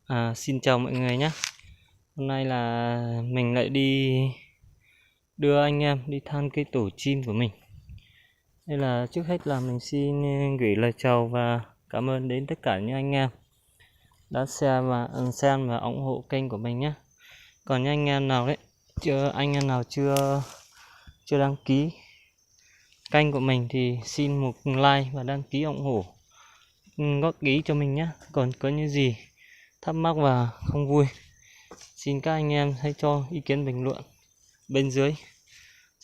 À, xin chào mọi người nhé. Hôm nay là mình lại đi đưa anh em đi thăm cái tổ chim của mình. Đây là trước hết là mình xin gửi lời chào và cảm ơn đến tất cả những anh em đã xem và, xem và ủng hộ kênh của mình nhé. Còn những anh em nào đấy, chưa, anh em nào chưa, chưa đăng ký kênh của mình thì xin một like và đăng ký ủng hộ, góp ý cho mình nhé. Còn có những gì thắc mắc và không vui, xin các anh em hãy cho ý kiến bình luận bên dưới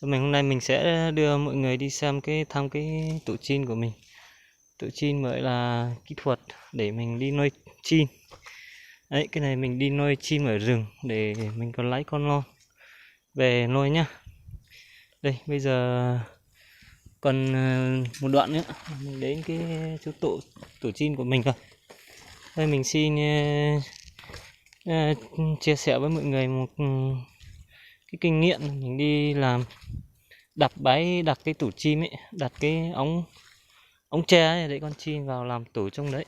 cho mình. Hôm nay mình sẽ đưa mọi người đi xem cái, thăm cái tổ chim của mình. Tổ chim mới là kỹ thuật để mình đi nuôi chim. Đấy, cái này mình đi nuôi chim ở rừng để mình còn lấy con lon về nuôi nhá. Đây, bây giờ còn ờ, một đoạn nữa mình đến cái chỗ tổ tổ chim của mình rồi. Đây mình xin ờ, ờ, chia sẻ với mọi người một ừ, cái kinh nghiệm mình đi làm, đặt bẫy, đặt cái tổ chim ấy, đặt cái ống ống tre ấy, để con chim vào làm tổ trong đấy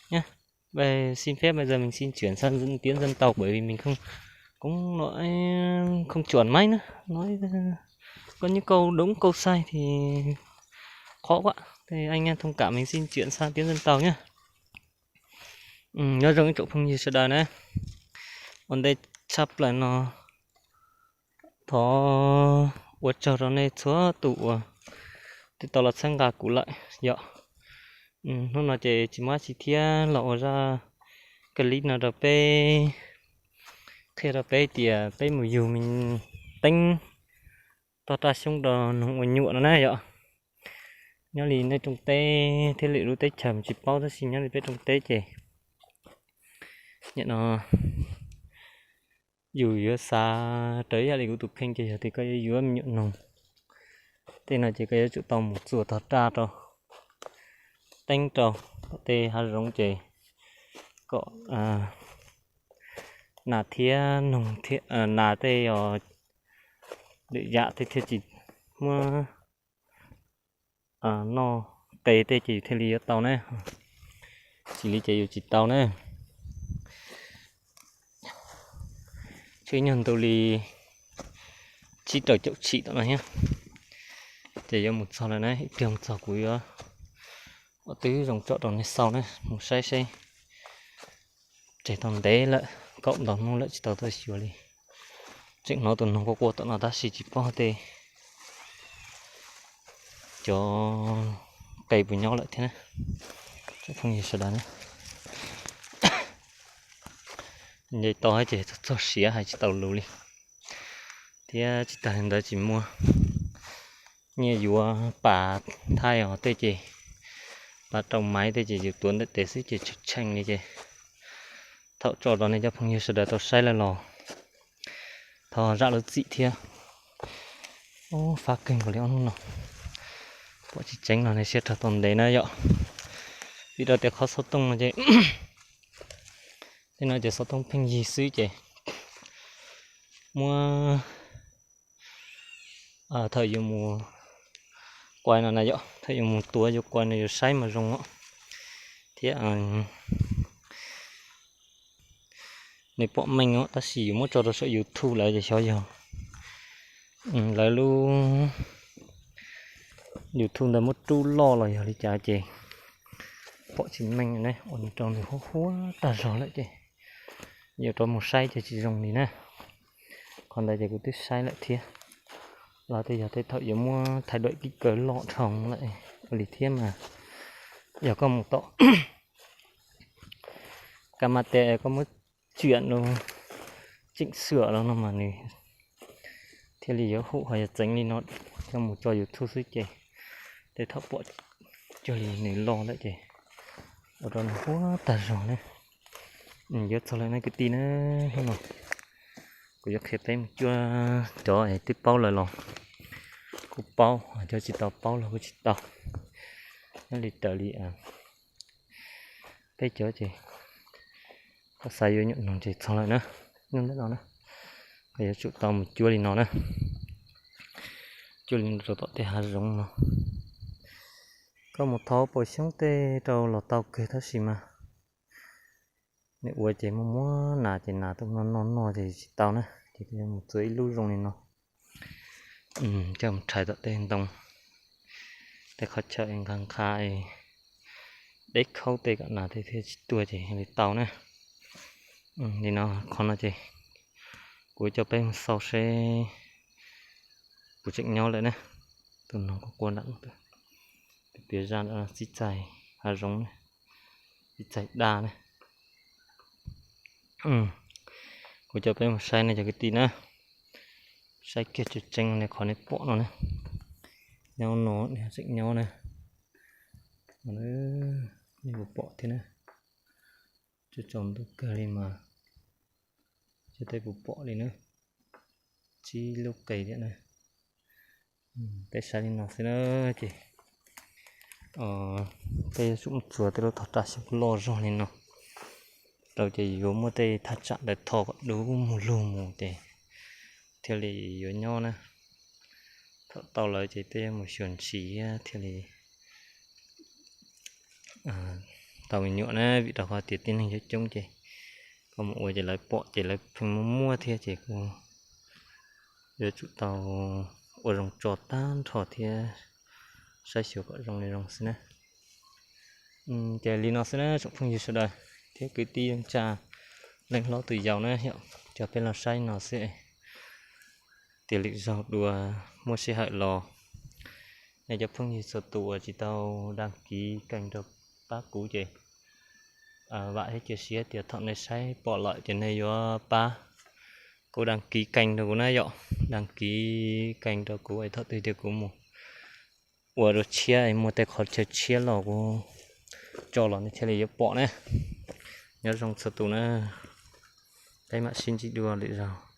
nhá. Về xin phép bây giờ mình xin chuyển sang dân, tiếng dân tộc, bởi vì mình không, cũng nói không chuẩn máy nữa, nói có những câu đúng câu sai thì khó quá, thì anh em thông cảm, mình xin chuyển sang tiếng dân tộc nhé. Ừ, nyob zoo ib tsoom phooj ywg sawv daws na, ua ntej tshaj plaws no thov ua tsaug rau nej txhua tus uas twb tau los txhawb nqa kuv lawm yom. Hnub no ces tsis muaj dab tsi thiab los ua zaj clip no rau peb, qhia rau peb tias peb mus yug me teeb toj raj xyoob rau noog ua nyuam no na yom. Nyob li nej rooj teb thiab lwm lub teb chaws tsis paub, tab sis nyob li peb rooj teb ces nim no yus yuav xav raws ib yam li kuv tus kheej ces yog tias koj yuav yuav me nyuam noog tej no ces koj yuav tsum tau mus txuas tog raj rau, teeb rau tej hav zoov ces kom nas thiab noog, nas tej os, lwm yam tej thiaj tsis muab noj qe tej ces yus thiaj li yuav tau na. Tsis li ces yus tsis tau na. Tshuav ib nyuag ntu li tsib rau caum tshim tom no thiab ces yuav mus txog lawm na. Ib pliag mus txog kuv yuav ua tib zoo tsom rau nej xauj na, mus saib seb. Tseg tau ntev lawm, kaum ntau hnub lawm tsis tau tuaj xyuas li. Tseem hnov tus noog quaj quaj tom no tab sis tsis paub tej cov qe puas nyob lawm thiab na. Tsoom phooj ywg sawv daws na, nce tau ces txog siav hais tsis tau lus li, thiab tsis tas li ntawd tsis muaj nyiaj yuav pas thaij os tej ces, pas rau maiv tej ces yus tuav ntawm tes xwb ces tshee tshee li ces. Thaum tso rau nej cov phooj ywg sawv daws tau saib lawm los thov zam lub txim thiab. Ub, fab kawg nkaus li ob hnub no, pom tsis tseeb los nej siab rog tau ntev na yom. Vim rau tias qhov xov tooj no ces, tej no ces xov tooj pheej yig xwb ces muab, thawm yuav mus quaj no na yom, thawm yuav mus tuav yuav quaj no yuav saib mas zoo os. Thiab nws pom meej os, tab sis yuav muab tso rau saum YouTube lawm ces xyov yog lawv lub YouTube ntawd muab rub loj los yog li cas ces pom tsis meej ne. Ua rau nws huab huab tag zog lawm ces yuav rov mus saib ces tsis zoo li na. Qhov ntawd ces kuv twb saib lawm thiab, los tej yog tej thaum yuav muab thaij duam kib kaw loj dhau lawm ua li thiab mas. Yog koj mus tom ka ma tes koj muab tsiam los tseem xwm los no mas nws thiaj li yuav hum ho yog txeev li no. Coj mus tso YouTube xwb ces tej thaum pom cuag li nws loj lawm ces ua rau nws huab tag zog ne. Yuav txog lawm nej kwv tij na, hnub no kuv yuav qhia peb mus cuab cov twb paub lawm los kuj paub, cov tsis tau paub los kuj tsis tau. Nyob li raws li peb cov ces koj xav yuav nyuam noog ces txog lawm na, nyob ntawm no na, koj yuav tsum tau mus cuab li no na, cuab li no rau tom tej hav zoov no. Koj mus thov pom xyoob tej rau los tau kawg tab sis mas Nej ua ces muaj muab nas ces nas tuaj noj noj noj ces tsis tau na, ces mus txua ib lub zoo li no, coj mus rhais tom tej ntoo, tej qhov chaw nqa nqa, deb khaub tej kom nas tej thiaj tsis tuag ces li tau na. Li no, qhov no ces kuv coj peb mus xauj seb puas tseem nyob lawm na. Tus no kuj quaj nram, piav zaj txij txais hav zoov, txij txais daj na. Kuv coj peb mus saib ne cov kwv tij na, saib kiag tseeb tseeb li qhov nej pom no na. Nyob no, tseem nyob na. Nej puas pom thiab na? Tsaus ntuj kawg li mas, tej puas pom li na, tsib lub qe thiab na. Peb saib li no xwb na, ces peb yuav tsum mus txuas tej lub thoj raj xyoob loj zog li no rau ces yuav muab tej thaj tsam ntawd tho kom dub mus lug mus ces thiaj li yuav nyob na. Thaum tau lawm ces peb yuav mus xyuas ntsis thiaj li tau me nyuam na, vim rau qhov tias tib neeg coob coob ces koj mus ua ces lawv pom ces lawv pheej muab muab thiab ces kuj yuav tsum tau ua zoo tso tag nrho thiab saib xyuas kom zoo li zoo xwb na. Ces li no xwb na tsoom phooj ywg sawv daws thiab kwv tij neej tsa, leej hlob tus yau na, yog coj peb los saib no xwb. Tias lwm zaug dua muaj sij hawm los, nej cov phooj ywg txhua tus uas tsis tau đăng ký kênh rau pab kuv ces vam thiab cia siab tias thaum nej saib pom lawm ces nej yuav pab kuv đăng ký kênh rau kuv na yom, đăng ký kênh rau kuv es thaum twg tias kuv mus ua dua tshiab es muaj tej qhov chaw tshiab los kuv tso los nej thiaj li yuav pom na. Nyob zoo txhua tus na, peb mam sib ntsib dua lwm zaug.